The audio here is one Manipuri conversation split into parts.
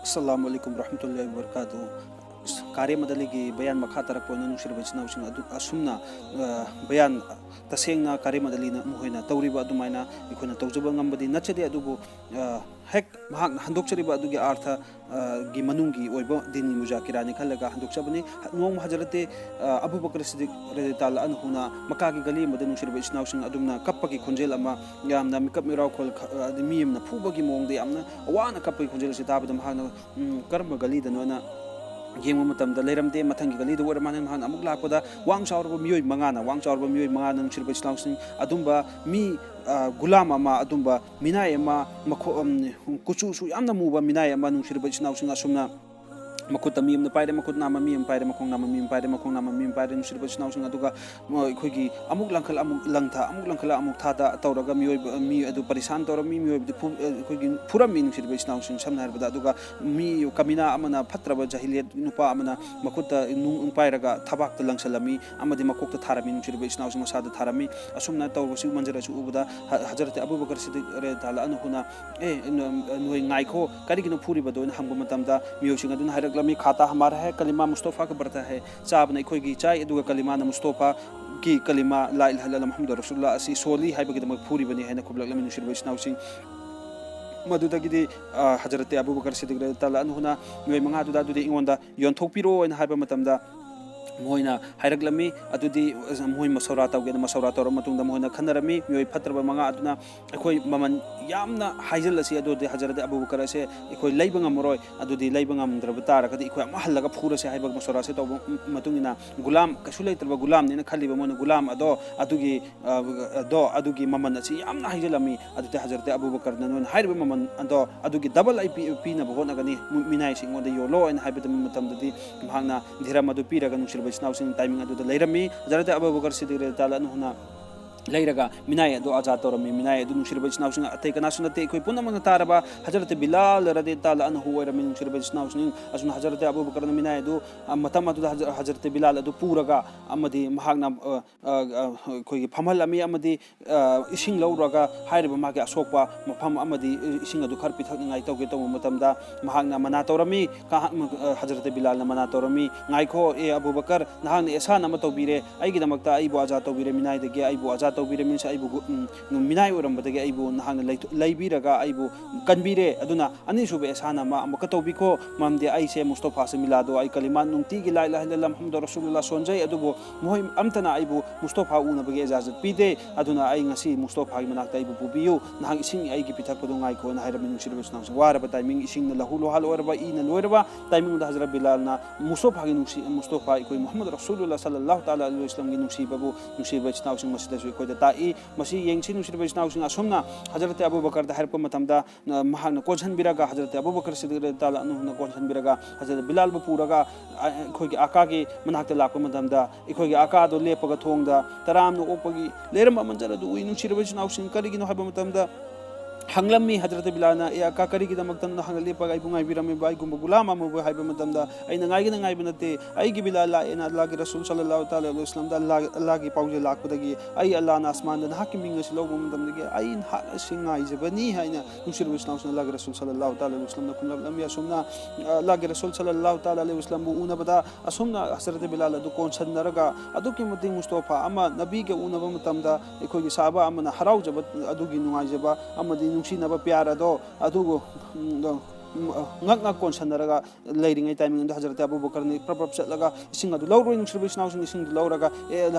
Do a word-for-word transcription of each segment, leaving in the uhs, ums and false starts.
ꯑꯁꯂꯥꯃꯨ ꯑꯂꯥꯏꯀꯨꯝ ꯋꯔꯍꯃꯇꯨꯜꯂꯥꯍꯤ ꯋꯕꯔꯀꯥꯇꯨꯍꯨ꯫ ꯀꯥꯔꯦꯝ ꯑꯗꯂꯤꯒꯤ ꯕꯌꯥꯟ ꯃꯈꯥ ꯇꯥꯔꯛꯄ ꯑꯣꯏꯅ ꯅꯨꯡꯁꯤꯔꯕ ꯏꯆꯤꯟ ꯏꯅꯥꯎꯁꯤꯡ ꯑꯗꯨ ꯑꯁꯨꯝꯅ, ꯑ, ꯕꯌꯥꯟ ꯇꯁꯦꯡꯅ ꯀꯥꯔꯦꯝ ꯑꯗꯂꯤꯅ ꯃꯈꯣꯏꯅ ꯇꯧꯔꯤꯕ ꯑꯗꯨꯃꯥꯏꯅ ꯑꯩꯈꯣꯏꯅ ꯇꯧꯖꯕ ꯉꯝꯕꯗꯤ ꯅꯠꯆꯗꯦ, ꯑꯗꯨꯕꯨ, ꯑ, ꯍꯦꯛ ꯃꯍꯥꯛꯅ ꯍꯟꯗꯣꯛꯆꯔꯤꯕ ꯑꯗꯨꯒꯤ ꯑꯥꯔꯊ, ꯑ, ꯒꯤ ꯃꯅꯨꯡꯒꯤ ꯑꯣꯏꯕ ꯗꯤꯟꯒꯤ ꯃꯨꯖꯥꯀꯤꯔꯥꯅꯤ ꯈꯜꯂꯒ ꯍꯟꯗꯣꯛꯆꯕꯅꯤ꯫ ꯅꯣꯡꯃ ꯍꯖꯔꯠꯇꯤ, ꯑ, ꯑꯕꯨ ꯕꯀꯔ ꯁꯤꯗꯤꯛ ꯔꯦꯗꯤ ꯇꯥꯂꯥ ꯑꯟꯍꯨꯅ ꯃꯀꯥꯒꯤ ꯒꯂꯤ ꯑꯃꯗ ꯅꯨꯡꯁꯤꯔꯕ ꯏꯆꯤꯟ ꯏꯅꯥꯎꯁꯤꯡ ꯑꯗꯨꯝꯅ ꯀꯞꯄꯒꯤ ꯈꯣꯟꯖꯦꯜ ꯑꯃ, ꯌꯥꯝꯅ ꯃꯤꯀꯞ ꯃꯤꯔꯥꯎꯈꯣꯜ ꯈ-, ꯑ, ꯃꯤ ꯑꯃꯅ ꯐꯨꯕꯒꯤ ꯃꯑꯣꯡꯗ ꯌꯥꯝꯅ ꯋꯥꯅ ꯀꯞꯄꯒꯤ ꯈꯣꯟꯖꯦꯜ ꯑꯁꯤ ꯇꯥꯕꯗ ꯃꯍꯥꯛꯅ, ꯎꯝ, "ꯀꯔꯝꯕ ꯒꯂꯤꯗꯅꯣꯅ ꯌꯦꯡꯕ ꯃꯇꯝꯗ ꯂꯩꯔꯝꯗꯦ꯫ ꯃꯊꯪꯒꯤ ꯒꯂꯤꯗ ꯑꯣꯏꯔ ꯃꯥꯜꯂꯦ꯫ ꯃꯍꯥꯛꯅ ꯑꯃꯨꯛ ꯂꯥꯛꯄꯗ ꯋꯥꯡ ꯆꯥꯎꯔꯕ ꯃꯤꯑꯣꯏ ꯃꯉꯥꯅ, ꯋꯥꯡ ꯆꯥꯎꯔꯕ ꯃꯤꯑꯣꯏ ꯃꯉꯥꯅ ꯅꯨꯡꯁꯤꯔꯕ ꯏꯆꯤꯜ ꯏꯅꯥꯎꯁꯤꯡ ꯑꯗꯨꯝꯕ ꯃꯤ, ꯑ, ꯒꯨꯂꯥꯝ ꯑꯃ, ꯑꯗꯨꯝꯕ ꯃꯤꯅꯥꯏ ꯑꯃ, ꯃꯈꯣ-, ꯎꯝ, ꯀꯨꯆꯨꯁꯨ ꯌꯥꯝꯅ ꯃꯨꯕ ꯃꯤꯅꯥꯏ ꯑꯃ ꯅꯨꯡꯁꯤꯔꯕ ꯏꯆꯤꯜ ꯏꯅꯥꯎꯁꯤꯡ ꯑꯁꯨꯝꯅ ꯃꯈꯨꯠꯇ ꯃꯤ ꯑꯃꯅ ꯄꯥꯏꯔꯦ, ꯃꯈꯨꯠ ꯅꯥꯝꯃ ꯃꯤ ꯑꯃ ꯄꯥꯏꯔꯦ, ꯃꯈꯣꯡ ꯅꯥꯝꯃ ꯃꯤ ꯑꯃ ꯄꯥꯏꯔꯦ, ꯃꯈꯣꯡ ꯅꯥꯝꯃ ꯃꯤ ꯑꯃ ꯄꯥꯏꯔꯦ ꯅꯨꯡꯁꯤꯔꯕ ꯏꯆꯤꯜ ꯏꯅꯥꯎꯁꯤꯡ꯫ ꯑꯗꯨꯒ ꯃ-, ꯑꯩꯈꯣꯏꯒꯤ ꯑꯃꯨꯛ ꯂꯪꯈꯠ ꯑꯃꯨꯛ ꯂꯪꯊ, ꯑꯃꯨꯛ ꯂꯪꯈꯠꯂ ꯑꯃꯨꯛ ꯊꯥꯗ ꯇꯧꯔꯒ ꯃꯤꯑꯣꯏꯕ, ꯃꯤ ꯑꯗꯨ ꯄꯔꯤꯁꯥꯟ ꯇꯧꯔꯝꯃꯤ, ꯃꯤꯑꯣꯏꯕꯗꯨ ꯐꯨ-, ꯑ, ꯑꯩꯈꯣꯏꯒꯤ ꯐꯨꯔꯝꯃꯤ ꯅꯨꯡꯁꯤꯔꯕ ꯏꯆꯤꯜ ꯏꯅꯥꯎꯁꯤꯡ꯫ ꯁꯝꯅ ꯍꯥꯏꯔꯕꯗ, ꯑꯗꯨꯒ ꯃꯤ ꯀꯃꯤꯅꯥ ꯑꯃꯅ, ꯐꯠꯇ꯭ꯔꯕ ꯖꯥꯍꯤꯂꯤꯌꯠ ꯅꯨꯄꯥ ꯑꯃꯅ ꯃꯈꯨꯠꯇ ꯅꯨꯡ ꯄꯥꯏꯔꯒ ꯊꯕꯥꯛꯇ ꯂꯪꯁꯤꯜꯂꯝꯃꯤ ꯑꯃꯗꯤ ꯃꯀꯣꯛꯇ ꯊꯥꯔꯝꯃꯤ ꯅꯨꯡꯁꯤꯔꯕ ꯏꯆꯤꯜ ꯏꯅꯥꯎꯁꯤꯡ, ꯃꯁꯥꯗ ꯊꯥꯔꯝꯃꯤ꯫ ꯑꯁꯨꯝꯅ ꯇꯧꯕꯁꯤ, ꯃꯟꯖꯔ ꯑꯁꯤ ꯎꯕꯗ ꯍ-, ꯍꯖꯔꯠ ꯑꯕꯨ ꯕꯀꯔ ꯁꯤꯗꯤꯛ ꯔꯦ ꯇꯥꯂꯥ ꯑꯟꯍꯨꯅ, "ꯑꯦ, ꯅ-, ꯅꯣꯏ ꯉꯥꯏꯈꯣ, ꯀꯔꯤꯒꯤꯅꯣ ꯐꯨꯔꯤꯕꯗꯣ?" ꯍꯥꯏꯅ ꯍꯪꯕ ꯃꯇꯝꯗ ꯃꯤꯑꯣꯏꯁꯤꯡ ꯑꯗꯨꯅ ꯍꯥꯏꯔꯛꯂꯝꯃꯤ, "ꯈꯥꯇꯥ ꯍꯃꯥꯔꯥ ꯍꯦ, ꯀꯂꯤꯃꯥ ꯃꯨꯁꯇꯣꯐꯥ ꯀ ꯕꯔꯇꯥ ꯍꯦ"꯫ ꯆꯥꯕꯅ ꯑꯩꯈꯣꯏꯒꯤ ꯆꯥꯏ, ꯑꯗꯨꯒ ꯀꯂꯤꯃꯥꯅ ꯃꯨꯁꯇꯣꯐꯥ ꯀꯤ ꯀꯂꯤꯃꯥ ꯂꯥ ꯏꯂꯥꯍ ꯏꯜꯂꯜꯂꯥꯍ ꯃꯨꯍꯝꯃꯗꯨꯔ ꯔꯁꯨꯂꯨꯜꯂꯥꯍ ꯑꯁꯤ ꯁꯣꯜꯂꯤ ꯍꯥꯏꯕꯒꯤꯗꯃꯛ ꯐꯨꯔꯤꯕꯅꯤ ꯍꯥꯏꯅ ꯈꯨꯝꯂꯛꯂꯝꯃꯤ ꯅꯨꯡꯁꯤꯔꯕ ꯏꯆꯤꯜ ꯏꯅꯥꯎꯁꯤꯡ꯫ ꯃꯗꯨꯗꯒꯤꯗꯤ, ꯑ, ꯍꯖꯔꯠ ꯑꯕꯨ ꯕꯀꯔ ꯁꯤꯗꯤꯛ ꯔꯦ ꯇꯥꯂꯥ ꯑꯟꯍꯨꯅ ꯃꯤꯑꯣꯏ ꯃꯉꯥꯗꯨꯗ, "ꯑꯗꯨꯗꯤ ꯑꯩꯉꯣꯟꯗ ꯌꯣꯟꯊꯣꯛꯄꯤꯔꯣ" ꯍꯥꯏꯅ ꯍꯥꯏꯕ ꯃꯇꯝꯗ, ꯃꯈꯣꯏꯅ ꯍꯥꯏꯔꯛꯂꯝꯃꯤ꯫ ꯑꯗꯨꯗꯤ ꯃꯈꯣꯏ ꯃꯁꯧꯔꯥ ꯇꯧꯒꯦꯅ ꯃꯁꯧꯔꯥ ꯇꯧꯔꯕ ꯃꯇꯨꯡꯗ ꯃꯈꯣꯏꯅ ꯈꯟꯅꯔꯝꯃꯤ꯫ ꯃꯤꯑꯣꯏ ꯐꯠꯇ꯭ꯔꯕ ꯃꯉꯥ ꯑꯗꯨꯅ, "ꯑꯩꯈꯣꯏ ꯃꯃꯜ ꯌꯥꯝꯅ ꯍꯥꯏꯖꯤꯜꯂꯁꯤ, ꯑꯗꯨꯗꯤ ꯍꯖꯔꯠ ꯑꯕꯨ ꯕꯀꯔ ꯑꯁꯦ ꯑꯩꯈꯣꯏ ꯂꯩꯕ ꯉꯝꯃꯔꯣꯏ꯫ ꯑꯗꯨꯗꯤ ꯂꯩꯕ ꯉꯝꯗ꯭ꯔꯕ ꯇꯥꯔꯒꯗꯤ ꯑꯩꯈꯣꯏ ꯑꯃꯨꯛ ꯍꯜꯂꯒ ꯐꯨꯔꯁꯦ" ꯍꯥꯏꯕ ꯃꯁꯧꯔꯥꯁꯦ ꯇꯧꯕ ꯃꯇꯨꯡ ꯏꯟꯅ, ꯒꯨꯂꯥꯝ, ꯀꯩꯁꯨ ꯂꯩꯇ꯭ꯔꯕ ꯒꯨꯂꯥꯝꯅꯦꯅ ꯈꯜꯂꯤꯕ ꯃꯣꯏꯅ ꯒꯨꯂꯥꯝ ꯑꯗꯣ, ꯑꯗꯨꯒꯤ ꯑ, ꯑꯗꯣ ꯑꯗꯨꯒꯤ ꯃꯃꯜ ꯑꯁꯤ ꯌꯥꯝꯅ ꯍꯥꯏꯖꯤꯜꯂꯝꯃꯤ꯫ ꯑꯗꯨꯗꯤ ꯍꯖꯔꯠ ꯑꯕꯨ ꯕꯀꯔꯅ, "ꯅꯣꯏꯅ ꯍꯥꯏꯔꯤꯕ ꯃꯃꯜ ꯑꯗꯣ ꯑꯗꯨꯒꯤ ꯗꯕꯜ ꯑꯩ ꯄꯤ-, ꯄꯤꯅꯕ ꯍꯣꯠꯅꯒꯅꯤ, ꯃꯨ-, ꯃꯤꯅꯥꯏꯁꯤ ꯑꯩꯉꯣꯟꯗ ꯌꯣꯜꯂꯣ" ꯍꯥꯏꯅ ꯍꯥꯏꯕ ꯃꯇꯝꯗꯗꯤ ꯃꯍꯥꯛꯅ ꯗꯤꯔꯍꯝ ꯑꯗꯨ ꯄꯤꯔꯒ ꯅꯨꯡꯁꯤꯔꯕ ꯏꯆꯤꯜ ꯏꯅꯥꯎꯁꯤꯡ timing ꯑꯗꯨꯗ ꯂꯩꯔꯝꯃꯤ꯫ ꯍꯖꯔꯠ ꯑꯕꯨ ꯕꯀꯔ ꯁꯤꯗꯤꯛ ꯔꯦ ꯇꯥꯂꯥ ꯑꯟꯍꯨꯅ ꯂꯩꯔꯒ ꯃꯤꯅꯥꯏ ꯑꯗꯨ ꯑꯖꯥꯗ ꯇꯧꯔꯝꯃꯤ꯫ ꯃꯤꯅꯥꯏ ꯑꯗꯨ, ꯅꯨꯡꯁꯤꯔꯕ ꯏꯆꯤꯟ ꯏꯅꯥꯎꯁꯤꯡ, ꯑꯇꯩ ꯀꯅꯥꯁꯨ ꯅꯠꯇꯦ, ꯑꯩꯈꯣꯏ ꯄꯨꯝꯅꯃꯛꯅ ꯇꯥꯔꯕ ꯍꯖꯔꯠ ꯕꯤꯂꯥꯜ ꯔꯗꯤꯌꯜꯂꯥꯍꯨ ꯑꯟꯍꯨ ꯑꯣꯏꯔꯝꯃꯤ꯫ ꯅꯨꯡꯁꯤꯔꯕ ꯏꯆꯤꯟ ꯏꯅꯥꯎꯁꯤꯡ, ꯑꯁꯨꯝꯅ ꯍꯖꯔꯠ ꯑꯕꯨ ꯕꯀꯔꯅ ꯃꯤꯅꯥꯏ ꯑꯗꯨ, ꯑ, ꯃꯇꯝ ꯑꯗꯨꯗ ꯍꯖ-, ꯍꯖꯔꯠ ꯕꯤꯂꯥꯜ ꯑꯗꯨ ꯄꯨꯔꯒ ꯑꯃꯗꯤ ꯃꯍꯥꯛꯅ, ꯑ, ꯑ, ꯑ, ꯑꯩꯈꯣꯏꯒꯤ ꯐꯝꯍꯜꯂꯝꯃꯤ ꯑꯃꯗꯤ, ꯑ, ꯏꯁꯤꯡ ꯂꯧꯔꯒ ꯍꯥꯏꯔꯤꯕ ꯃꯥꯒꯤ ꯑꯁꯣꯛꯄ ꯃꯐꯝ ꯑꯃꯗꯤ ꯏꯁꯤꯡ ꯑꯗꯨ ꯈꯔ ꯄꯤꯊꯛꯅꯤꯡꯉꯥꯏ ꯇꯧꯒꯦ ꯇꯧꯕ ꯃꯇꯝꯗ ꯃꯍꯥꯛꯅ ꯃꯅꯥ ꯇꯧꯔꯝꯃꯤ꯫ ꯀ-, ꯑ, ꯍꯖꯔꯠ ꯕꯤꯂꯥꯜꯅ ꯃꯅꯥ ꯇꯧꯔꯝꯃꯤ, "ꯉꯥꯏꯈꯣ, ꯑꯦ ꯑꯕꯨ ꯕꯀꯔ, ꯅꯍꯥꯛꯅ ꯑꯦꯍꯁꯥꯟ ꯑꯃ ꯇꯧꯕꯤꯔꯦ, ꯑꯩꯒꯤꯗꯃꯛꯇ ꯑꯩꯕꯨ ꯑꯖꯥꯗ ꯇꯧꯕꯤꯔꯦ, ꯃꯤꯅꯥꯏꯗꯒꯤ ꯑꯩꯕꯨ ꯑꯖꯥꯗ ꯇꯧꯕꯤꯔꯦ, means ꯑꯩꯕꯨ ꯒꯨ-, ꯎꯝ, ꯃꯤꯅꯥꯏ ꯑꯣꯏꯔꯝꯕꯗꯒꯤ ꯑꯩꯕꯨ ꯅꯍꯥꯛꯅ ꯂꯩꯊꯣ-, ꯂꯩꯕꯤꯔꯒ ꯑꯩꯕꯨ ꯀꯟꯕꯤꯔꯦ꯫ ꯑꯗꯨꯅ ꯑꯅꯤꯁꯨꯕ ꯑꯦꯍꯁꯥꯟ ꯑꯃ ꯑꯃꯨꯛꯀ ꯇꯧꯕꯤꯈꯣ, ꯃꯔꯝꯗꯤ ꯑꯩꯁꯦ ꯃꯨꯁꯇꯐꯥꯁꯦ ꯃꯤꯂꯥꯗꯣ ꯑꯩ ꯀꯂꯤꯃꯥ ꯅꯨꯡꯇꯤꯒꯤ ꯂꯥ ꯏꯂꯥꯍ ꯏꯜꯂꯜꯂꯥꯍ ꯃꯨꯍꯝꯃꯗꯨꯔ ꯔꯁꯨꯂꯨꯜꯂꯥꯍ ꯁꯣꯟꯖꯩ, ꯑꯗꯨꯕꯨ ꯃꯈꯣꯏ ꯑꯝꯇꯅ ꯑꯩꯕꯨ ꯃꯨꯁꯇꯐꯥ ꯎꯅꯕꯒꯤ ꯏꯖꯥꯖꯠ ꯄꯤꯗꯦ꯫ ꯑꯗꯨꯅ ꯑꯩ ꯉꯁꯤ ꯃꯨꯁꯇꯐꯥꯒꯤ ꯃꯅꯥꯛꯇ ꯑꯩꯕꯨ ꯄꯨꯕꯤꯌꯨ, ꯅꯍꯥꯛ ꯏꯁꯤꯡ ꯑꯩꯒꯤ ꯄꯤꯊꯛꯄꯗꯨ ꯉꯥꯏꯈꯣꯅ" ꯍꯥꯏꯔꯝꯃꯤ꯫ ꯅꯨꯡꯁꯤꯔꯕ ꯏꯆꯤꯟ ꯏꯅꯥꯎꯁꯤꯡ, ꯋꯥꯔꯕ timing, ꯏꯁꯤꯡꯅ ꯂꯍꯨ ꯂꯨꯍꯥ ꯂꯣꯏꯔꯕ, ꯏꯅ ꯂꯣꯏꯔꯕ timing ꯑꯗꯨꯗ ꯍꯖꯔꯠ ꯕꯤꯂꯥꯜꯅ ꯃꯨꯁꯇꯐꯥꯒꯤ ꯅꯨꯡꯁꯤ-, ꯃꯨꯁꯇꯐꯥ ꯑꯩꯈꯣꯏ ꯃꯨꯍꯝꯃꯗ ꯔꯁꯨꯂꯨꯜꯂꯥꯍ ꯁꯜꯂꯜꯂꯥꯍꯨ ꯇꯥꯂꯥ ꯑꯂꯩꯍꯤ ꯋꯁꯜꯂꯝꯒꯤ ꯅꯨꯡꯁꯤꯕꯕꯨ, ꯅꯨꯡꯁꯤꯕ ꯏꯆꯤꯟ ꯏꯅꯥꯎꯁꯤꯡ, ꯃꯁꯤꯗꯁꯨ ꯑꯩꯈꯣꯏꯗ ꯇꯥꯛꯏ꯫ ꯃꯁꯤ ꯌꯦꯡꯁꯤ, ꯅꯨꯡꯁꯤꯔꯕ ꯏꯆꯤꯟ ꯏꯅꯥꯎꯁꯤꯡ, ꯑꯁꯨꯝꯅ ꯍꯖꯔꯠ ꯑꯕꯨ ꯕꯀꯔꯗ ꯍꯥꯏꯔꯛꯄ ꯃꯇꯝꯗ, ꯑ, ꯃꯍꯥꯛꯅ ꯀꯣꯟꯁꯤꯟꯕꯤꯔꯒ, ꯍꯖꯔꯠ ꯑꯕꯨ ꯕꯀꯔ ꯁꯤꯗꯤꯛ ꯔꯗꯤꯌꯜꯂꯥꯍꯨ ꯑꯟꯍꯨꯅ ꯀꯣꯟꯁꯤꯟꯕꯤꯔꯒ, ꯍꯖꯔꯠ ꯕꯤꯂꯥꯜꯕꯨ ꯄꯨꯔꯒ, ꯑ, ꯑꯩꯈꯣꯏꯒꯤ ꯑꯀꯥꯒꯤ ꯃꯅꯥꯛꯇ ꯂꯥꯛꯄ ꯃꯇꯝꯗ, ꯑꯩꯈꯣꯏꯒꯤ ꯑꯀꯥꯗꯣ ꯂꯦꯞꯄꯒ ꯊꯣꯡꯗ ꯇꯔꯥꯝꯅ ꯑꯣꯛꯄꯒꯤ ꯂꯩꯔꯝꯕ ꯃꯟꯖꯔ ꯑꯗꯨ ꯎꯏ꯫ ꯅꯨꯡꯁꯤꯔꯕ ꯏꯆꯤꯟ ꯏꯅꯥꯎꯁꯤꯡ, ꯀꯔꯤꯒꯤꯅꯣ ꯍꯥꯏꯕ ꯃꯇꯝꯗ, ꯍꯪꯂꯝꯃꯤ ꯍꯖꯔꯠ ꯕꯤꯂꯥꯜꯅ, "ꯑꯦ ꯑꯀꯥ, ꯀꯔꯤꯒꯤꯗꯃꯛꯇꯅꯣ ꯅꯍꯥꯛꯅ ꯂꯦꯞꯄꯒ ꯑꯩꯕꯨ ꯉꯥꯏꯕꯤꯔꯝꯃꯤꯕ? ꯑꯩꯒꯨꯝꯕ ꯒꯨꯂꯥꯝ ꯑꯃꯕꯨ?" ꯍꯥꯏꯕ ꯃꯇꯝꯗ, "ꯑꯩꯅ ꯉꯥꯏꯒꯅ ꯉꯥꯏꯕ ꯅꯠꯇꯦ, ꯑꯩꯒꯤ ꯕꯤꯂꯥꯜ ꯂꯥꯛꯑꯦꯅ ꯑꯜꯂꯥꯍꯒꯤ ꯔꯁꯨꯜ ꯁꯜꯂꯜꯂꯥꯍꯨ ꯇꯥꯂꯥ ꯑꯂꯩꯍꯤ ꯋꯁꯜꯂꯝꯗ ꯑꯜꯂꯥꯍ, ꯑꯜꯂꯥꯍꯒꯤ ꯄꯥꯎꯖꯦꯜ ꯂꯥꯛꯄꯗꯒꯤ ꯑꯩ ꯑꯜꯂꯥꯍꯅ ꯑꯁꯃꯥꯟꯗ ꯅꯍꯥꯛꯀꯤ ꯃꯤꯡ ꯑꯁꯤ ꯂꯧꯕ ꯃꯇꯝꯗꯒꯤ ꯑꯩ ꯅꯍꯥꯛ ꯑꯁꯤ ꯉꯥꯏꯖꯕꯅꯤ" ꯍꯥꯏꯅ ꯅꯨꯡꯁꯤꯔꯕ ꯏꯆꯤꯟ ꯏꯅꯥꯎꯁꯤꯡ, ꯑꯜꯂꯥꯍꯒꯤ ꯔꯁꯨꯜ ꯁꯜꯂꯜꯂꯥꯍꯨ ꯇꯥꯂꯥ ꯑꯂꯩꯍꯤ ꯋꯁꯜꯂꯝꯅ ꯈꯨꯝꯂꯛꯂꯝꯃꯤ꯫ ꯑꯁꯨꯝꯅ, ꯑ, ꯑꯜꯂꯥꯍꯒꯤ ꯔꯁꯨꯜ ꯁꯜꯂꯜꯂꯥꯍꯨ ꯇꯥꯂꯥ ꯑꯂꯩꯍꯤ ꯋꯁꯜꯂꯝꯕꯨ ꯎꯅꯕꯗ ꯑꯁꯨꯝꯅ ꯍꯖꯔꯠ ꯕꯤꯂꯥꯜ ꯑꯗꯨ ꯀꯣꯟꯁꯟꯅꯔꯒ ꯑꯗꯨꯛꯀꯤ ꯃꯇꯤꯛ ꯃꯨꯁꯇꯐꯥ ꯑꯃ ꯅꯕꯤꯒ ꯎꯅꯕ ꯃꯇꯝꯗ ꯑꯩꯈꯣꯏꯒꯤ ꯁꯍꯥꯕꯥ ꯑꯃꯅ ꯍꯔꯥꯎꯖꯕ, ꯑꯗꯨꯒꯤ ꯅꯨꯡꯉꯥꯏꯖꯕ ꯑꯃꯗꯤ ꯅꯨꯡꯁꯤꯅꯕ ꯄꯤꯌꯥꯔ ꯑꯗꯣ ꯑꯗꯨꯕꯨ, ꯎꯝ, ꯉꯛ ꯉꯛ ꯀꯣꯟꯁꯟꯅꯔꯒ ꯂꯩꯔꯤꯉꯩ timing ꯑꯗꯨꯗ ꯍꯖꯔꯠ ꯑꯕꯨ ꯕꯀꯔꯅ ꯄ꯭ꯔꯞ ꯄ꯭ꯔꯞ ꯆꯠꯂꯒ ꯏꯁꯤꯡ ꯑꯗꯨ ꯂꯧꯔꯣꯏ꯫ ꯅꯨꯡꯁꯤꯔꯕ ꯏꯆꯤꯟ ꯏꯅꯥꯎꯁꯤꯡ, ꯏꯁꯤꯡꯗꯨ ꯂꯧꯔꯒ, ꯑꯦ,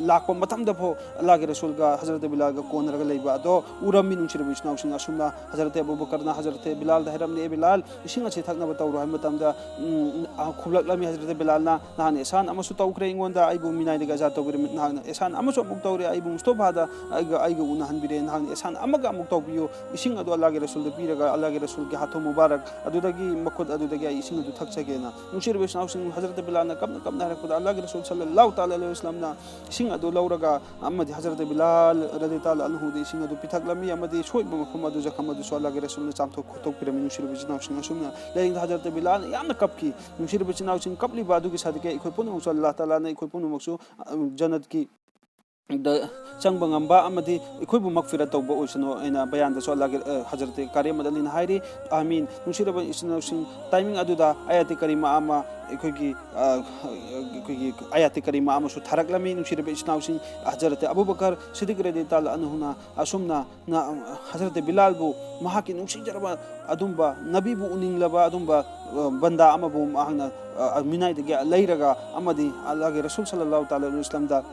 ꯂꯥꯛꯄ ꯃꯇꯝꯗ ꯐꯥꯎ ꯑꯜꯂꯥꯍꯒꯤ ꯔꯁꯨꯜꯒ ꯍꯖꯔꯠ ꯕꯤꯂꯥꯜꯒ ꯀꯣꯟꯅꯔꯒ ꯂꯩꯕ ꯑꯗꯣ ꯎꯔꯝꯃꯤ꯫ ꯅꯨꯡꯁꯤꯔꯕ ꯏꯆꯤꯟ ꯏꯅꯥꯎꯁꯤꯡ, ꯑꯁꯨꯝꯅ ꯍꯖꯔꯠ ꯑꯕꯨ ꯕꯀꯔꯅ ꯍꯖꯔꯠ ꯕꯤꯂꯥꯜꯗ ꯍꯥꯏꯔꯝꯃꯤ, "ꯑꯦ ꯕꯤꯂꯥꯜ, ꯏꯁꯤꯡ ꯑꯁꯤ ꯊꯛꯅꯕ ꯇꯧꯔꯣ" ꯍꯥꯏꯕ ꯃꯇꯝꯗ, ꯎꯝ, ꯑ, ꯈꯨꯝꯂꯛꯂꯝꯃꯤ ꯍꯖꯔꯠ ꯕꯤꯂꯥꯜꯅ, "ꯅꯍꯥꯛꯅ ꯑꯦꯍꯁꯥꯟ ꯑꯃꯁꯨ ꯇꯧꯈ꯭ꯔꯦ ꯑꯩꯉꯣꯟꯗ, ꯑꯩꯕꯨ ꯃꯤꯅꯥꯏꯗꯒꯤ ꯑꯖꯥꯗ ꯇꯧꯕꯤꯔꯝꯃꯤ, ꯅꯍꯥꯛꯅ ꯑꯦꯍꯁꯥꯟ ꯑꯃꯁꯨ ꯑꯃꯨꯛ ꯇꯧꯔꯦ, ꯑꯩꯕꯨ ꯃꯨꯁꯇꯐꯥꯗ ꯑꯩꯒ, ꯑꯩꯒ ꯎꯅꯍꯟꯕꯤꯔꯦ, ꯅꯍꯥꯛꯅ ꯑꯦꯍꯁꯥꯟ ꯑꯃꯒ ꯑꯃꯨꯛ ꯇꯧꯕꯤꯌꯨ, ꯏꯁꯤꯡ ꯑꯗꯨ ꯑꯜꯂꯥꯍꯒꯤ ꯔꯁꯨꯜꯗ ꯄꯤꯔꯒ ꯑꯜꯂꯥꯍꯒꯤ ꯔꯁꯨꯜꯒꯤ ꯍꯥꯊꯨ ꯃꯨꯕꯥꯔꯛ ꯑꯗꯨꯗꯒꯤ ꯃꯈꯨꯠ ꯑꯗꯨꯗꯒꯤ ꯑꯩ ꯏꯁꯤꯡ ꯑꯗꯨ ꯊꯛꯆꯒꯦꯅ ꯅꯨꯡꯁꯤꯔꯕ ꯏꯆꯤꯟ ꯏꯅꯥꯎꯁꯤꯡ, ꯍꯖꯔꯠ ꯕꯤꯂꯥꯜꯅ ꯀꯞꯅ ꯀꯞꯅ ꯍꯥꯏꯔꯛꯄꯗ ꯑꯜꯂꯥꯍꯒꯤ ꯔꯁꯨꯜ ꯁꯜꯂꯜꯂꯥꯍꯨ ꯇꯥꯂꯥ ꯑꯂꯩꯍꯤ ꯋꯥꯁꯂꯝꯅ ꯏꯁꯤꯡ ꯑꯗꯨ ꯂꯧꯔꯒ ꯑꯃꯗꯤ ꯍꯖꯔꯠ ꯕꯤꯂꯥꯜ ꯔꯗꯤ ꯇꯥꯂꯥ ꯑꯟꯍꯨꯗ ꯏꯁꯤꯡ ꯑꯗꯨ ꯄꯤꯊꯛꯂꯝꯃꯤ ꯑꯃꯗꯤ ꯁꯣꯏꯕ ꯃꯐꯝ ꯑꯗꯨ, ꯖꯈꯝ ꯑꯗꯨꯁꯨ ꯑꯜꯂꯥꯍꯒꯤ ꯔꯁꯨꯜꯅ ꯆꯥꯝꯊꯣꯛ ꯈꯣꯠꯇꯣꯛꯄꯤꯔꯝꯃꯤ꯫ ꯅꯨꯡꯁꯤꯔꯕ ꯏꯆꯤꯟ ꯏꯅꯥꯎꯁꯤꯡ, ꯑꯁꯨꯝꯅ ꯂꯥꯏꯌꯦꯡꯗ ꯍꯖꯔꯠ ꯕꯤꯂꯥꯜꯅ ꯌꯥꯝꯅ ꯀꯞꯈꯤ꯫ ꯅꯨꯡꯁꯤꯔꯕ ꯏꯆꯤꯟ ꯏꯅꯥꯎꯁꯤꯡ, ꯀꯞꯂꯤꯕ ꯑꯗꯨꯒꯤ ꯁꯥꯗꯤꯀꯦ ꯑꯩꯈꯣꯏ ꯄꯨꯝꯅꯃꯛꯁꯨ ꯑꯜꯂꯥꯍ ꯇꯥꯂꯥꯅ ꯑꯩꯈꯣꯏ ꯄꯨꯝꯅꯃꯛꯁꯨ, ꯑ, ꯖꯟꯅꯠꯀꯤ ꯗ ꯆꯪꯕ ꯉꯝꯕ ꯑꯃꯗꯤ ꯑꯩꯈꯣꯏꯕꯨ ꯃꯛꯐꯤꯔꯠ ꯇꯧꯕ ꯑꯣꯏꯁꯅꯨ꯫ ꯑꯩꯅ ꯕꯌꯥꯟꯗꯁꯨ ꯑꯜꯂꯥꯍꯒꯤ, ꯑ, ꯍꯖꯔꯠ ꯀꯥꯔꯤ ꯑꯍꯃꯗ ꯑꯂꯤꯅ ꯍꯥꯏꯔꯤ, "ꯑꯥꯃꯤꯟ"꯫ ꯅꯨꯡꯁꯤꯔꯕ ꯏꯆꯤꯟ ꯏꯅꯥꯎꯁꯤꯡ, ꯇꯥꯏꯃꯤꯡ ꯑꯗꯨꯗ ꯑꯌꯥꯇꯤ ꯀꯔꯤꯃꯥ ꯑꯃ ꯑꯩꯈꯣꯏꯒꯤ, ꯑ, ꯑꯩꯈꯣꯏꯒꯤ ꯑꯌꯥꯇꯤ ꯀꯔꯤꯃꯥ ꯑꯃꯁꯨ ꯊꯥꯔꯛꯂꯝꯃꯤ꯫ ꯅꯨꯡꯁꯤꯔꯕ ꯏꯆꯤꯟ ꯏꯅꯥꯎꯁꯤꯡ, ꯍꯖꯔꯠ ꯑꯕꯨ ꯕꯀꯔ ꯁꯤꯗꯤꯛ ꯔꯗꯤ ꯇꯥꯂꯥ ꯑꯟꯍꯨꯅ ꯑꯁꯨꯝꯅ ꯅ-, ꯍꯖꯔꯠ ꯕꯤꯂꯥꯜꯕꯨ ꯃꯍꯥꯛꯀꯤ ꯅꯨꯡꯁꯤꯖꯔꯕ ꯑꯗꯨꯝꯕ ꯅꯕꯤꯕꯨ ꯎꯅꯤꯡꯂꯕ ꯑꯗꯨꯝꯕ, ꯑ, ꯕꯟꯗꯥ ꯑꯃꯕꯨ ꯃꯍꯥꯛꯅ, ꯑ, ꯃꯤꯅꯥꯏꯗꯒꯤ ꯂꯩꯔꯒ ꯑꯃꯗꯤ ꯑꯜꯂꯥꯍꯒꯤ ꯔꯁꯨꯜ ꯁꯜꯂꯜꯂꯥꯍꯨ ꯇꯥꯂꯥ ꯑꯂꯩꯍꯤ ꯋꯥꯁꯂꯝꯗ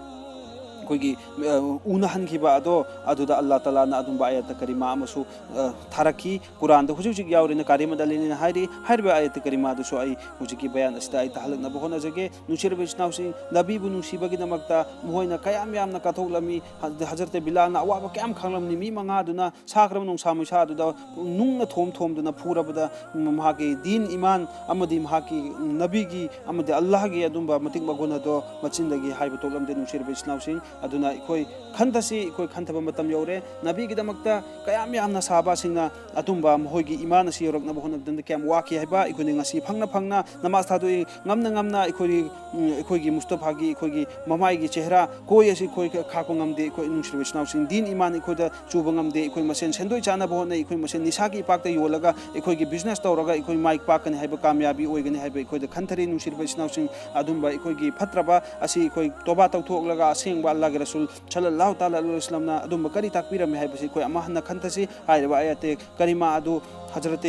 ꯑꯩꯈꯣꯏꯒꯤ, ꯑ, ꯎꯅꯍꯟꯈꯤꯕ ꯑꯗꯣ, ꯑꯗꯨꯗ ꯑꯜꯂꯥꯍ ꯇꯥꯂꯥꯅ ꯑꯗꯨꯝꯕ ꯑꯌꯥꯠꯇ ꯀꯔꯤꯃꯥ ꯑꯃꯁꯨ, ꯑ, ꯊꯥꯔꯛꯈꯤ꯫ ꯀꯨꯔꯥꯟꯗ ꯍꯧꯖꯤꯛ ꯍꯧꯖꯤꯛ ꯌꯥꯎꯔꯤꯅ ꯀꯥꯔꯤ ꯑꯍꯃꯗ ꯑꯂꯤꯅ ꯍꯥꯏꯔꯤ꯫ ꯍꯥꯏꯔꯤꯕ ꯑꯌꯥꯠꯇ ꯀꯔꯤꯃꯥꯗꯨꯁꯨ ꯑꯩ ꯍꯧꯖꯤꯛꯀꯤ ꯕꯌꯥꯟ ꯑꯁꯤꯗ ꯑꯩ ꯇꯥꯍꯜꯂꯛꯅꯕ ꯍꯣꯠꯅꯖꯒꯦ꯫ ꯅꯨꯡꯁꯤꯔꯕ ꯏꯆꯤꯟ ꯏꯅꯥꯎꯁꯤꯡ, ꯅꯕꯤꯕꯨ ꯅꯨꯡꯁꯤꯕꯒꯤꯗꯃꯛꯇ ꯃꯈꯣꯏꯅ ꯀꯌꯥꯝ ꯌꯥꯝꯅ ꯀꯠꯊꯣꯛꯂꯝꯃꯤ꯫ ꯍꯖ-, ꯍꯖꯔꯠ ꯕꯤꯂꯥꯜꯅ ꯑꯋꯥꯕ ꯀꯌꯥꯝ ꯈꯥꯡꯂꯝꯅꯤ꯫ ꯃꯤ ꯃꯉꯥꯗꯨꯅ ꯁꯥꯈ꯭ꯔꯕ ꯅꯣꯡꯁꯥ ꯃꯩꯁꯥ ꯑꯗꯨꯗ ꯅꯨꯡꯅ ꯊꯣꯝ ꯊꯣꯝꯗꯨꯅ ꯐꯨꯔꯕꯗ ꯃꯍꯥꯛꯀꯤ ꯗꯤꯟ ꯏꯃꯥꯟ ꯑꯃꯗꯤ ꯃꯍꯥꯛꯀꯤ ꯅꯕꯤꯒꯤ ꯑꯃꯗꯤ ꯑꯜꯂꯥꯍꯒꯤ ꯑꯗꯨꯝꯕ ꯃꯇꯤꯛ ꯃꯒꯨꯟ ꯑꯗꯣ ꯃꯆꯤꯟꯗꯒꯤ ꯍꯥꯏꯕ ꯊꯣꯛꯂꯝꯗꯦ꯫ ꯅꯨꯡꯁꯤꯔꯕ ꯏꯆꯤꯟ ꯏꯅꯥꯎꯁꯤꯡ, ꯑꯗꯨꯅ ꯑꯩꯈꯣꯏ ꯈꯟꯊꯁꯤ, ꯑꯩꯈꯣꯏ ꯈꯟꯊꯕ ꯃꯇꯝ ꯌꯧꯔꯦ꯫ ꯅꯕꯤꯒꯤꯗꯃꯛꯇ ꯀꯌꯥꯝ ꯌꯥꯝꯅ ꯁꯍꯥꯕꯥꯁꯤꯡꯅ ꯑꯗꯨꯝꯕ ꯃꯈꯣꯏꯒꯤ ꯏꯃꯥꯟ ꯑꯁꯤ ꯌꯧꯔꯛꯅꯕ ꯍꯣꯠꯅꯕꯗ ꯀꯌꯥꯝ ꯋꯥꯈꯤ ꯍꯥꯏꯕ ꯑꯩꯈꯣꯏꯅ ꯉꯁꯤ ꯐꯪꯅ ꯐꯪꯅ ꯅꯃꯥꯖ ꯊꯥꯗꯣꯛꯏ, ꯉꯝꯅ ꯉꯝꯅ ꯑꯩꯈꯣꯏꯒꯤ, ꯎꯝ, ꯑꯩꯈꯣꯏꯒꯤ ꯃꯨꯁꯇꯐꯥꯒꯤ ꯑꯩꯈꯣꯏꯒꯤ ꯃꯃꯥꯏꯒꯤ ꯆꯦꯍꯔꯥ ꯀꯣꯏ ꯑꯁꯤ ꯑꯩꯈꯣꯏ ꯈꯥꯛꯄ ꯉꯝꯗꯦ꯫ ꯑꯩꯈꯣꯏ ꯅꯨꯡꯁꯤꯔꯕ ꯏꯆꯤꯟ ꯏꯅꯥꯎꯁꯤꯡ, ꯗꯤꯟ ꯏꯃꯥꯟ ꯑꯩꯈꯣꯏꯗ ꯆꯨꯕ ꯉꯝꯗꯦ꯫ ꯑꯩꯈꯣꯏ ꯃꯁꯦꯟ ꯁꯦꯟꯗꯣꯏ ꯆꯥꯅꯕ ꯍꯣꯠꯅꯩ, ꯑꯩꯈꯣꯏ ꯃꯁꯦꯟ ꯅꯤꯁꯥꯒꯤ ꯏꯄꯥꯛꯇ ꯌꯣꯜꯂꯒ ꯑꯩꯈꯣꯏꯒꯤ ꯕꯤꯖꯤꯅꯦꯁ ꯇꯧꯔꯒ ꯑꯩꯈꯣꯏ ꯃꯥꯏ ꯄꯥꯛꯀꯅꯤ ꯍꯥꯏꯕ, ꯀꯥꯃꯌꯥꯕꯤ ꯑꯣꯏꯒꯅꯤ ꯍꯥꯏꯕ ꯑꯩꯈꯣꯏꯗ ꯈꯟꯊꯔꯤ꯫ ꯅꯨꯡꯁꯤꯔꯕ ꯏꯆꯤꯟ ꯏꯅꯥꯎꯁꯤꯡ, ꯑꯗꯨꯝꯕ ꯑꯩꯈꯣꯏꯒꯤ ꯐꯠꯇ꯭ꯔꯕ ꯑꯁꯤ ꯑꯩꯈꯣꯏ ꯇꯣꯕꯥ ꯇꯧꯊꯣꯛꯂꯒ ꯑꯁꯦꯡꯕ ꯑꯜꯂꯥꯍꯒꯤ ꯔꯁꯨꯜ ꯁꯜꯂꯜꯂꯥꯍꯨ ꯇꯥꯂꯥ ꯑꯂꯩꯍꯤ ꯋꯥꯁꯂꯝꯅ ꯑꯗꯨꯝꯕ ꯀꯔꯤ ꯇꯥꯛꯄꯤꯔꯝꯃꯤ ꯍꯥꯏꯕꯁꯤ ꯑꯩꯈꯣꯏ ꯑꯃꯨꯛ ꯍꯟꯅ ꯈꯟꯊꯁꯤ꯫ ꯍꯥꯏꯔꯤꯕ ꯑꯌꯥꯇꯦ ꯀꯔꯤꯃꯥ ꯑꯗꯨ ꯍꯖꯔꯠ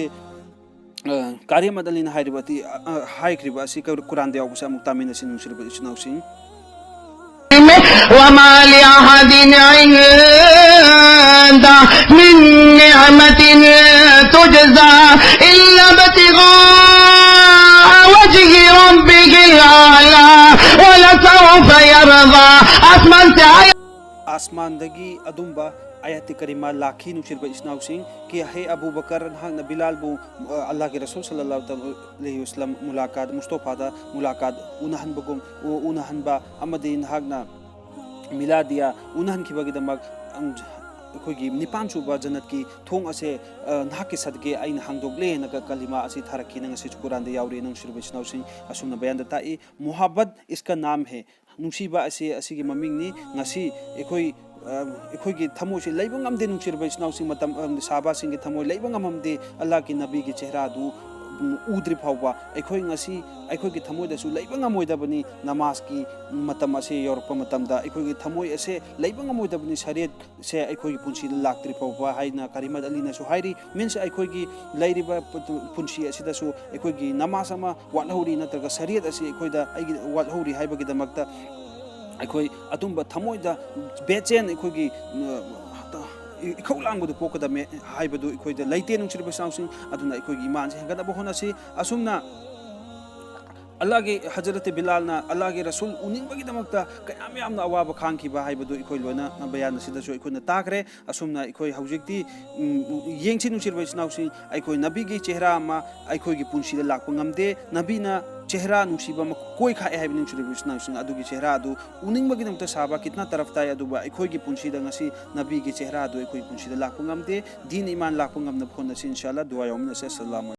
ꯑ, ꯀꯥꯔꯤ ꯑꯍꯃꯗ ꯑꯂꯤꯅ ꯍꯥꯏꯔꯤꯕ ꯑꯗꯤ, ꯑ, ꯑ, ꯍꯥꯏꯈ꯭ꯔꯤꯕ ꯑꯁꯤ ꯀ-, ꯀꯨꯔꯥꯟꯗ ꯌꯥꯎꯕꯁꯦ ꯑꯃꯨꯛ ꯇꯥꯃꯤꯟꯅꯁꯤ, ꯅꯨꯡꯁꯤꯔꯕ ꯏꯆꯤꯟ ꯏꯅꯥꯎꯁꯤꯡ꯫ وما لأحد عنده من نعمة تجزى إلا ابتغاء وجه ربه الأعلى ولسوف يرضى. ꯑꯁꯃꯥꯟ ꯆꯥꯏ꯫ ꯑꯁꯃꯥꯟꯗꯒꯤ ꯑꯗꯨꯝꯕ ꯑꯥꯌꯥꯇꯤ ꯀꯔꯤꯃꯥ ꯂꯥꯛꯈꯤ, ꯅꯨꯡꯁꯤꯔꯕ ꯏꯆꯤꯟ ꯏꯅꯥꯎꯁꯤꯡ꯫ ꯀꯤ ꯍꯦ ꯑꯕꯨ ꯕꯀꯔ, ꯅꯍꯥꯛꯅ ꯕꯤꯂꯥꯜꯕꯨ, ꯑ, ꯑꯜꯂꯥꯍꯒꯤ ꯔꯁꯨꯜ ꯁꯜꯂꯜꯂꯥꯍꯨ ꯇꯥꯂꯥ ꯑꯂꯩꯍꯤ ꯋꯥꯁꯜꯂꯝ ꯃꯨꯂꯥꯀꯥꯠ, ꯃꯨꯁꯇꯣꯐꯥꯗ ꯃꯨꯂꯥꯀꯥꯠ ꯎꯅꯍꯟꯕꯒꯨꯝ, ꯎ-, ꯎꯅꯍꯟꯕ ꯑꯃꯗꯤ ꯅꯍꯥꯛꯅ ꯃꯤꯂꯥꯗꯤꯌꯥ ꯎꯅꯍꯟꯈꯤꯕꯒꯤꯗꯃꯛ, ꯑꯪ, ꯑꯩꯈꯣꯏꯒꯤ ꯅꯤꯄꯥꯟ ꯁꯨꯕ ꯖꯟꯅꯠꯀꯤ ꯊꯣꯡ ꯑꯁꯦ, ꯑ, ꯅꯍꯥꯛꯀꯤ ꯁꯗꯀꯦ ꯑꯩꯅ ꯍꯥꯡꯗꯣꯛꯂꯦꯅ ꯀ-, ꯀꯂꯤꯃꯥ ꯑꯁꯤ ꯊꯥꯔꯛꯈꯤ꯫ ꯅꯪ ꯑꯁꯤꯁꯨ ꯀꯨꯔꯥꯟꯗ ꯌꯥꯎꯔꯤ, ꯅꯨꯡꯁꯤꯔꯕ ꯏꯆꯤꯟ ꯏꯅꯥꯎꯁꯤꯡ꯫ ꯑꯁꯨꯝꯅ ꯕꯌꯥꯟꯗ ꯇꯥꯛꯏ, "ꯃꯣꯍꯥꯕꯠ ꯏꯁꯀ ꯅꯥꯝ ꯍꯦ", ꯅꯨꯡꯁꯤꯕ ꯑꯁꯤ ꯑꯁꯤꯒꯤ ꯃꯃꯤꯡꯅꯤ꯫ ꯉꯁꯤ ꯑꯩꯈꯣꯏ, ꯑ, ꯑꯩꯈꯣꯏꯒꯤ ꯊꯃꯣꯏꯁꯤ ꯂꯩꯕ ꯉꯝꯗꯦ, ꯅꯨꯡꯁꯤꯔꯕ ꯏꯆꯤꯟ ꯏꯅꯥꯎꯁꯤꯡ, ꯃꯇꯝ, ꯑ, ꯁꯥꯍꯥꯕꯥꯁꯤꯡꯒꯤ ꯊꯃꯣꯏ ꯂꯩꯕ ꯉꯝꯃꯝꯗꯦ ꯑꯜꯂꯥꯍꯒꯤ ꯅꯕꯤꯒꯤ ꯆꯦꯍꯔꯥꯗꯨ, ꯎꯝ, ꯎꯗ꯭ꯔꯤ ꯐꯥꯎꯕ꯫ ꯑꯩꯈꯣꯏ ꯉꯁꯤ ꯑꯩꯈꯣꯏꯒꯤ ꯊꯃꯣꯏꯗꯁꯨ ꯂꯩꯕ ꯉꯝꯃꯣꯏꯗꯕꯅꯤ꯫ ꯅꯃꯥꯖꯀꯤ ꯃꯇꯝ ꯑꯁꯤ ꯌꯧꯔꯛꯄ ꯃꯇꯝꯗ ꯑꯩꯈꯣꯏꯒꯤ ꯊꯃꯣꯏ ꯑꯁꯦ ꯂꯩꯕ ꯉꯝꯃꯣꯏꯗꯕꯅꯤ, ꯁꯔꯤꯌꯠ ꯁꯦ ꯑꯩꯈꯣꯏꯒꯤ ꯄꯨꯟꯁꯤꯗ ꯂꯥꯛꯇ꯭ꯔꯤ ꯐꯥꯎꯕ ꯍꯥꯏꯅ ꯀꯔꯤꯃꯠ ꯑꯂꯤꯅꯁꯨ ꯍꯥꯏꯔꯤ꯫ Means ꯑꯩꯈꯣꯏꯒꯤ ꯂꯩꯔꯤꯕ ꯄꯨ-, ꯄꯨꯟꯁꯤ ꯑꯁꯤꯗꯁꯨ ꯑꯩꯈꯣꯏꯒꯤ ꯅꯃꯥꯖ ꯑꯃ ꯋꯥꯠꯍꯧꯔꯤ ꯅꯠꯇ꯭ꯔꯒ ꯁꯔꯤꯌꯠ ꯑꯁꯤ ꯑꯩꯈꯣꯏꯗ, ꯑꯩꯒꯤ ꯋꯥꯠꯍꯧꯔꯤ ꯍꯥꯏꯕꯒꯤꯗꯃꯛꯇ ꯑꯩꯈꯣꯏ ꯑꯗꯨꯝꯕ ꯊꯃꯣꯏꯗ ꯕꯦꯆꯦꯟ ꯑꯩꯈꯣꯏꯒꯤ, ꯑ, ꯏꯈꯧ ꯂꯥꯡꯕꯗꯨ ꯄꯣꯛꯀꯗꯕꯅꯦ ꯍꯥꯏꯕꯗꯨ ꯑꯩꯈꯣꯏꯗ ꯂꯩꯇꯦ, ꯅꯨꯡꯁꯤꯔꯕ ꯏꯆꯤꯟ ꯏꯅꯥꯎꯁꯤꯡ꯫ ꯑꯗꯨꯅ ꯑꯩꯈꯣꯏꯒꯤ ꯏꯃꯥꯟꯁꯦ ꯍꯦꯟꯒꯠꯅꯕ ꯍꯣꯠꯅꯁꯤ꯫ ꯑꯁꯨꯝꯅ ꯑꯜꯂꯥꯍꯒꯤ ꯍꯖꯔꯠ ꯕꯤꯂꯥꯜꯅ ꯑꯜꯂꯥꯍꯒꯤ ꯔꯁꯨꯜ ꯎꯅꯤꯡꯕꯒꯤꯗꯃꯛꯇ ꯀꯌꯥꯝ ꯌꯥꯝꯅ ꯑꯋꯥꯕ ꯈꯥꯡꯈꯤꯕ ꯍꯥꯏꯕꯗꯨ ꯑꯩꯈꯣꯏ ꯂꯣꯏꯅ ꯕꯌꯥꯟ ꯑꯁꯤꯗꯁꯨ ꯑꯩꯈꯣꯏꯅ ꯇꯥꯈ꯭ꯔꯦ꯫ ꯑꯁꯨꯝꯅ ꯑꯩꯈꯣꯏ ꯍꯧꯖꯤꯛꯇꯤ, ꯎꯝ, ꯌꯦꯡꯁꯤ ꯅꯨꯡꯁꯤꯔꯕ ꯏꯆꯤꯟ ꯏꯅꯥꯎꯁꯤꯡ, ꯑꯩꯈꯣꯏ ꯅꯕꯤꯒꯤ ꯆꯦꯍꯔꯥ ꯑꯃ ꯑꯩꯈꯣꯏꯒꯤ ꯄꯨꯟꯁꯤꯗ ꯂꯥꯛꯄ ꯉꯝꯗꯦ꯫ ꯅꯕꯤꯅ ꯆꯦꯍꯔꯥ ꯅꯨꯡꯁꯤꯕ ꯑꯃ ꯀꯣꯏꯈꯥꯛꯑꯦ ꯍꯥꯏꯕ ꯅꯨꯡꯁꯤꯔꯕ ꯏꯆꯤꯟ ꯏꯅꯥꯎꯁꯤꯡ, ꯑꯗꯨꯒꯤ ꯆꯦꯍꯔꯥ ꯑꯗꯨ ꯎꯅꯤꯡꯕꯒꯤꯗꯃꯛꯇ ꯁꯥꯍꯥꯕꯥ ꯀꯤꯇꯅꯥ ꯇꯔꯐ ꯇꯥꯏ, ꯑꯗꯨꯕꯨ ꯑꯩꯈꯣꯏꯒꯤ ꯄꯨꯟꯁꯤꯗ ꯉꯁꯤ ꯅꯕꯤꯒꯤ ꯆꯦꯍꯔꯥ ꯑꯗꯨ ꯑꯩꯈꯣꯏꯒꯤ ꯄꯨꯟꯁꯤꯗ ꯂꯥꯛꯄ ꯉꯝꯗꯦ꯫ ꯗꯤꯟ ꯏꯃꯥꯟ ꯂꯥꯛꯄ ꯉꯝꯅꯕ ꯍꯣꯠꯅꯁꯤ, ꯏꯟꯁꯥ ꯑꯜꯂꯥꯍ꯫ ꯗꯨꯋꯥ ꯌꯥꯎꯃꯤꯟꯅꯁꯤ꯫ ꯑꯁꯂꯥꯃꯨ